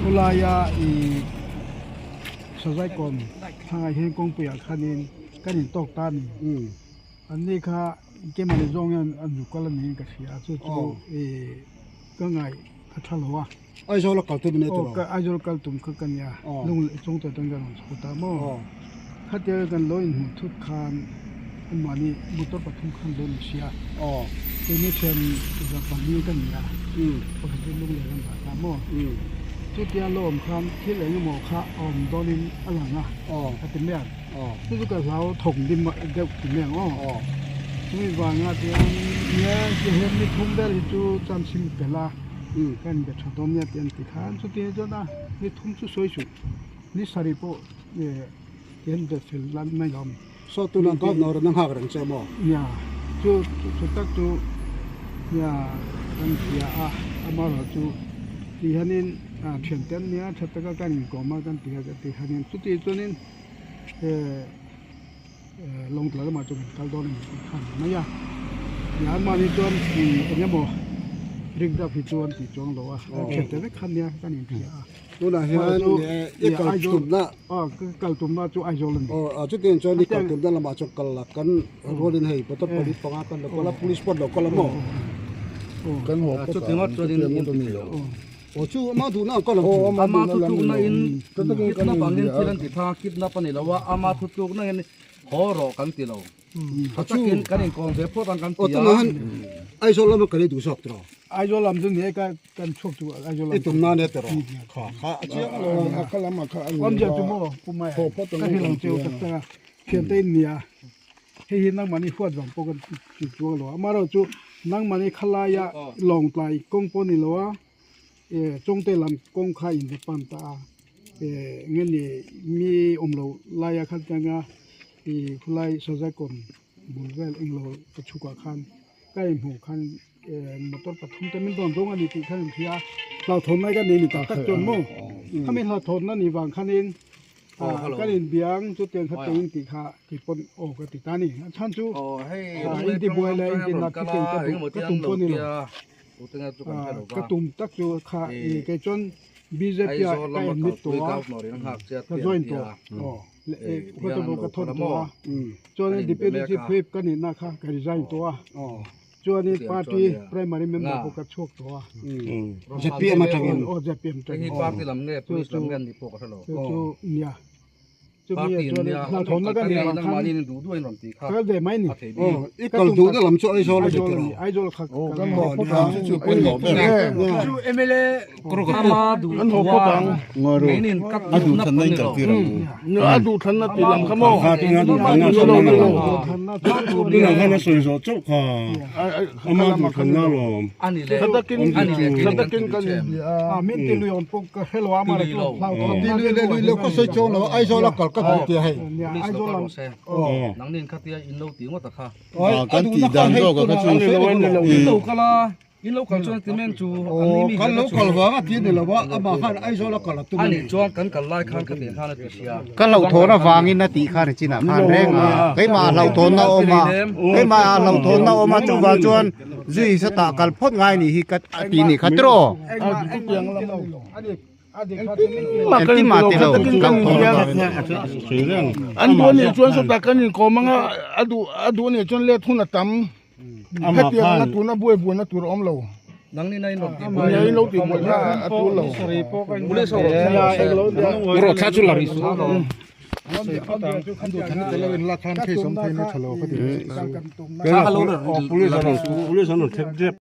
Khawlaia i Sazaikawn thlangah hian kawngpuiah khanin kan intawk ta a ni. Anni kha keimahni zawng hian an zu kal a niin ka hria a, chu chu i ka ngaih a tha lo a. Aizawl a kal tum a nia tiraw? Aw Aizawl kal tum kha ka nia, lung leh chawng te atang kan rawn chho ta maw? Khatia kan lo inhmuh thut khan anmahni motor pathum khan lo ni sia, keini thian za pali ka ni a, pakhat chu lung leh kan dah ta maw? Chutia lo awm khan thil eng emaw kha a awm dawnin a lang a, a ti mai ang. Chu chu ka hlau thawk dim deuh ti mai ang aw. Chumi vanga chuan nia hian ni thum vel hi chu chance hi pel a. Ka inbe tha dawn nia tih an ti khan chuti chuan a ni thum chu sawi suh ni sarih pawh hian be fel lan mai lo ami. Saw tuna governor in a nghak reng che maw? Nia chu chu tak chu nia kan hria a amaherawh chu ti hianin thian te an nia tha taka kan inkawm a kan ti a ti hianin chuti chuanin Lawngtlai lamah chuan kan kal dawn a ni tih kha a ni mai a, nia anmahni chuan ih eng emaw rik dap hi chu an tih chuang lo a, an hriat te vek kha nia kan inhria a. Tunah hian i kal tumna aw ka kal tumna chu Aizawl a ni. Aw chutiang chuan i kal tumna lamah chuan kal la kan rualin hei motor pali panga kan lo kal a police pawh an lo kal a maw? Kan haw phawt a chutiang ngawt a ni lo. Aw chu ama duhna ang ka lang Aw ama thutlukna in kidnap angin thil an ti tha kidnap a ni lo a ama thutlukna in haw rawh kan ti lo tha takin kan inkawm ve phawt ang kan ti a. Aw tunah hian Aizawl lama kan ei duh zawk tiraw? Aizawl lam chu ni e ka kan chhuak chu Aizawl lam I tum nan e tiraw? Kha kha a chiang a lo. A kha lam a kha a ni Awmzia chu maw Pu Maia ka hrilh ang cheu tak tak a thiante in nia hei hi nangmahni huat vang pawh kan ti chuang lo a amaherawhchu nangmahni khalaia Lawngtlai kawng pawh ni lo a. Chawngte lam kawng kha in va pan ta a nge ni mi awm lo laia khan tanga ih khulai Sazaikawn bul vel englo ka chhukah khan ka inhmuh khan motor pathum te min rawn zawng a ni tih khan in hria a hlauhthawn lai ka nei ni tak tak chuan maw khami hlauhthawn a nih vang khanin kan inbiang chutiang kha tengin tih kha kei pawn aw ka ti ta a ni a chhan chu intibuai leh intinat chu kei ka duh ka tum pawh a ni lo. Ka tum tak chu kha i kei chuan bjp ah ka admit tawh a ka join tawh aw whatever ka thawn tawh a chuanin deputy chief whip ka nihna kha ka resign tawh a chuanin party primary member pawh ka chhuak tawh a zpm atangin aw zpm atangin chu chu chu chu nia. Chumi ah chuan hlauhthawnna ka nih avang khan ka kal ve mai ni. I kal duhna lam chu Aizawl a ni tiraw? Aizawl kha kan haw phawt ang. Chu MLA ama duh thua keinin ka duhna pawh ni lo. A duh thlanna tih lam kha maw? Tunah khan a sawi zawh chauh kha ama duh thlanna alawm. Ani leh ani leh keinin kan ti lui che em? A min ti lui awm pawh ka hre lo a amah leh chu hlauhthawn Ti lui leh lui lo ka sawi chuang lo a Aizawl a kal ka duh tia hei. Police lo kal rawh se. Nangnin khatia in lo ti ngawt a kha. Kan tih dan zawk a kha chu. In lo kal a. In lo kal chuan cement chu an ni mi Kan lo kal vang a ti ni lo a, amah khan Aizawl a kal a tum a ni. Ani chuan kan kal lai khan ka tih khan a ti sia. Ka hlauhthawn avangin a tih khan chinah khan reng a, keimah ah hlauhthawnna a awm a, keimah ah hlauhthawnna a awm a chuvang chuan zui sawtah kal phawt ngai nih hi ka ti nih kha tiraw. Engtin mah ti lo hlauhthawn avangin. An duh anih chuan sawtah kan inkawm anga a duh a duh anih chuan let hun a tam. Hetiang anga tuna buai buaina tur a awm lo. Nangni na in rawn tih buai. Nia in lo tih buai kha a tul lo. Police ho rawn thleng rawh se. Rawh thla chu la rih suh. An duh than na tel lo in lak khan case awm thei na tha lo ka ti. Police an rawn police an rawn thlep tep.